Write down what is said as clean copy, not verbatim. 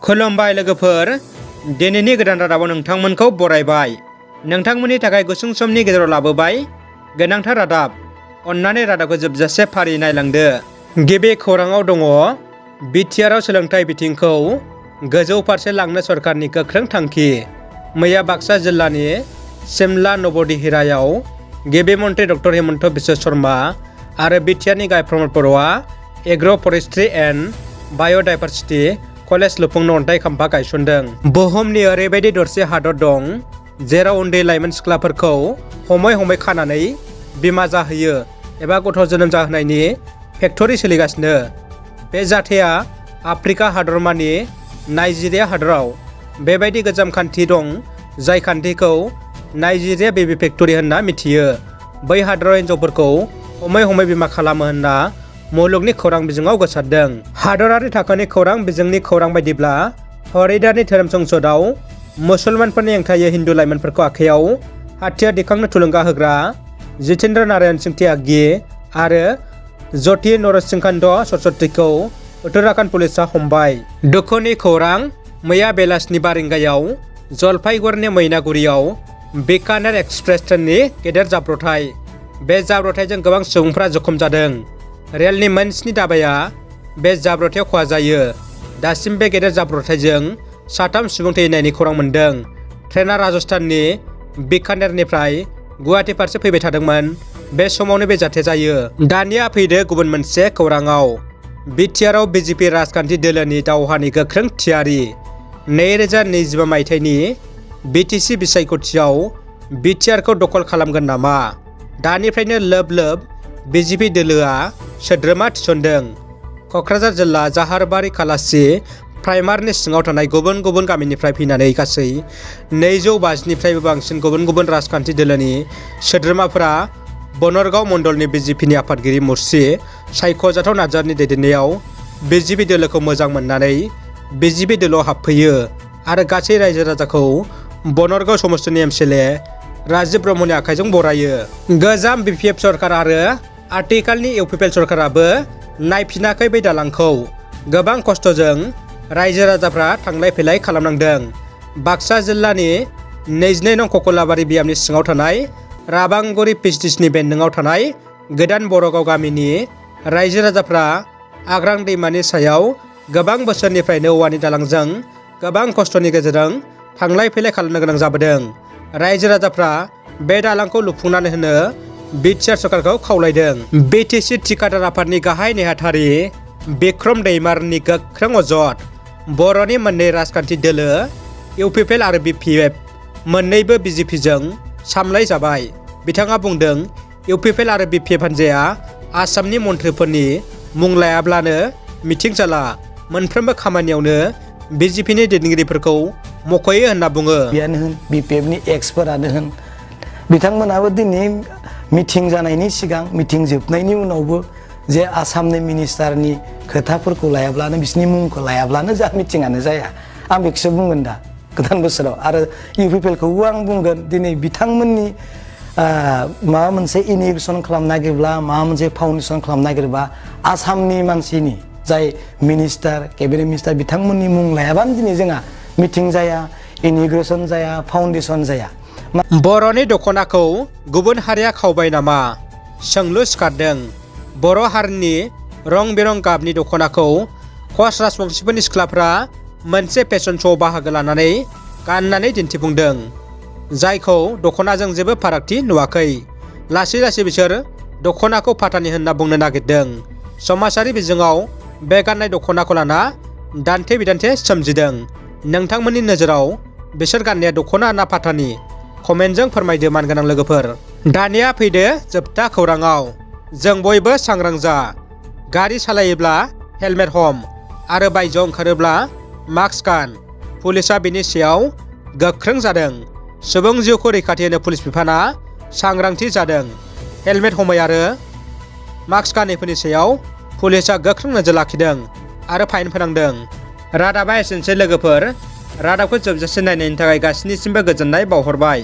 खुलुमबाय लोगोफोर, दिनैनि गोदान रादाबाव नोंथांमोनखौ बरायबाय। नोंथांमोननि थाखाय गुसुं समनि गेजेराव लाबोबाय गोनांथार रादाब। अन्नानै रादाबखौ जोबजासे फारि नायलांदो। गिबि खौराङाव दङ BTR आव सोलोंथाइ बिथिंखौ गोजौ फारसे लांनो सरकारनि गोख्रों थांखि। मैया बाक्सा जिल्लानि सिमला नबदिहिरायाव गिबि मन्थ्रि डक्टर हिमन्त बिश्व शर्मा आरो BTR नि गाहाय प्रमद बर'आ एग्र' फरेस्ट्रि एन्ड बाय'डाइभारसिटि कलेज लुफुंनो अन्थाइ खाम्फा गायसनदों। बुहुमनि ओरैबायदि दरसे हादर दं जेराव उन्दै लाइमोन सिख्लाफोरखौ हमै हमै खानानै बिमा जाहोयो एबा गथ' जोनोम जाहोनायनि फेक्टरि सोलिगासिनो। बे जाथाया आफ्रिका हादरमानि नाइजेरिया हादराव। बेबायदि गोजाम खान्थि दं जाय खान्थिखौ नाइजेरिया बेबी फेक्टरि होनना मिथियो। बै हादराव हिन्जावफोरखौ हमै हमै बिमा खालामो होनना मुलुगनि खौरां बिजोङाव गोसारदों। हादरारि थाखोनि खौरां बिजोंनि खौरां बायदिब्ला हरिद्वारनि धोरोम संसदआव मुसलमानफोरनि हेंथायै हिन्दु लाइमोनफोरखौ आखाइयाव हाथियार दिखांनो थुलुंगा होग्रा जितेन्द्र नारायण सिंह त्यागी आरो ज्योति नरसिंहान्त सरस्वतीखौ उत्तराखंड पुलिसा हमबाय। दुखुनि खौरां, मैया बेलासिनि 4 रिंगायाव जलपाईगुड़ीनि मैनागुरियाव बीकानेर एक्सप्रेस ट्रेननि गेदेर जाब्रबथाय। बे जाब्रबथायजों गोबां सुबुंफ्रा जखम जादों। रेलनि मोन 7 दाबाया बे जाब्रबथायाव खहा जायो। दासिम बे गेदेर जाब्रबथायजों 3 सुबुं थैनायनि खौरां मोन्दों। ट्रेना राजस्थाननि बीकानेरनिफ्राय गुवाहाटी फारसे फैबाय थादोंमोन। बे समावनो बे जाथाया जायो। दानिया फैदो गुबुन मोनसे खौराङाव। BTR आव BJP राजखान्थि दोलोनि दावहानि गोख्रों थियारि। 2025 मायथाइनि BTC बिसायख'थियाव BTR खौ दखल खालामगोन नामा? दानिफ्रायनो लोब लोब BJP दोलोआ सोद्रोमा थिसनदों। क'क्राझार जिल्ला जाहारबारि खालासि प्राइमारनि सिङाव थानाय गुबुन गुबुन गामिनिफ्राय फैनानै गासै 250निफ्रायबो बांसिन गुबुन गुबुन राजखान्थि दोलोनि सोद्रोमाफोरा बनरगाव मण्डलनि BJP नि आफादगिरि मुर्सि सायख'जाथाव नार्जारिनि दैदेननायाव BJP दोलोखौ मोजां मोननानै BJP दोलोआव हाबफैयो आरो गासै रायजो राजाखौ बनरगाव समस्तिनि MCLA राजीव ब्रह्मनि आखाइजों बरायो। गोजाम BPF सरकार आरो आथिखालनि UPPL सरकाराबो नायफिनाखै बै दालांखौ। गोबां खस्थ'जों रायजो राजाफ्रा थांलाय फैलाय खालामनांदों। बाक्सा जिल्लानि 22 नं ककलाबारि बियामनि सिङाव थानाय राबांगुरि पिसटिसनि बेन्दोङाव थानाय गोदान बर'गाव गामिनि रायजो राजाफ्रा आग्रां दैमानि सायाव गोबां बोसोरनिफ्रायनो औवानि दालांजों गोबां खस्थ'नि गेजेरजों थांलाय फैलाय खालामनो गोनां जाबोदों। रायजो राजाफ्रा बे दालांखौ लुफुंनानै होनो BTR सरकारखौ खावलायदों। BTC थिखादार आफादनि गाहाय नेहाथारि बिक्रम दैमारनि गोख्रों अजद। बर'नि मोननै राजखान्थि दोलो UPPL आरो BPF मोननैबो BJP जों सामलाय जाबाय। बिथाङा बुंदों UPPL आरो BPF हान्जाया आसामनि मन्थ्रिफोरनि मुं लायाब्लानो मिथिं जाला। मोनफ्रोमबो खामानियावनो BJP नि दैदेनगिरिफोरखौ मख'यो होनना बुङो। BPF नि एक्सफोरानो होन, बिथांमोनाबो दिनै मिथिं जानायनि सिगां मिथिं जोबनायनि उनावबो जे आसामनि मिनिस्टारनि खोथाफोरखौ लायाब्लानो, बिसोरनि मुंखौ लायाब्लानो जा मिथिङानो जाया। आं बेखौसो बुंगोन दा गोदान बोसोराव। आरो UPPL खौबो आं बुंगोन, दिनै बिथांमोननि माबा मोनसे इनिगेसन खालामनो नागिरब्ला, माबा मोनसे फाउन्डेसन खालामनो नागिरबा आसामनि मानसिनि जाय मिनिस्टार, केबिनेट मिनिस्टार बिथांमोननि मुं लायाबानो दिनै जोंहा मिथिं जाया, इनिग्रेसन जाया, फाउन्डेसन जाया। बर'नि दख'नाखौ गुबुन हारिया खावबाय नामा? सोंलु सिखारदों। बर' हारिनि रं बिरं गाबनि दख'नाखौ कच राजबंशिफोरनि सिख्लाफ्रा मोनसे फेशन श'आव बाहागो लानानै गाननानै दिन्थिफुंदों, जायखौ दख'नाजों जेबो फारागथि नुवाखै। लासै लासै बिसोर दख'नाखौ फाथानि होनना बुंनो नागिरदों। समाजारि बिजोङाव बे गाननाय दख'नाखौ लाना दान्थे बिदान्थे सोमजिदों। नोंथांमोननि नोजोराव बिसोर गाननाया दख'ना ना फाथानि? कमेन्टजों फोरमायदो मानगोनां लोगोफोर। दानिया फैदो जोबथा खौराङाव। जों बयबो सांग्रां जा। गारि सालायोब्ला हेलमेट हम आरो बायजोआव ओंखारोब्ला मास्क गान। पुलिसा बेनि सायाव गोख्रों जादों। सुबुं जिउखौ रैखाथि होनो पुलिस बिफाना सांग्रांथि जादों। हेलमेट हमै आरो मास्क गानैफोरनि सायाव पुलिसा गोख्रों नोजोर लाखिदों आरो फाइन फोनांदों। रादाबा एसेनोसै लोगोफोर। रादाबखौ जोबजासे नायनायनि थाखाय गासैनिसिमबो गोजोननाय बावहरबाय।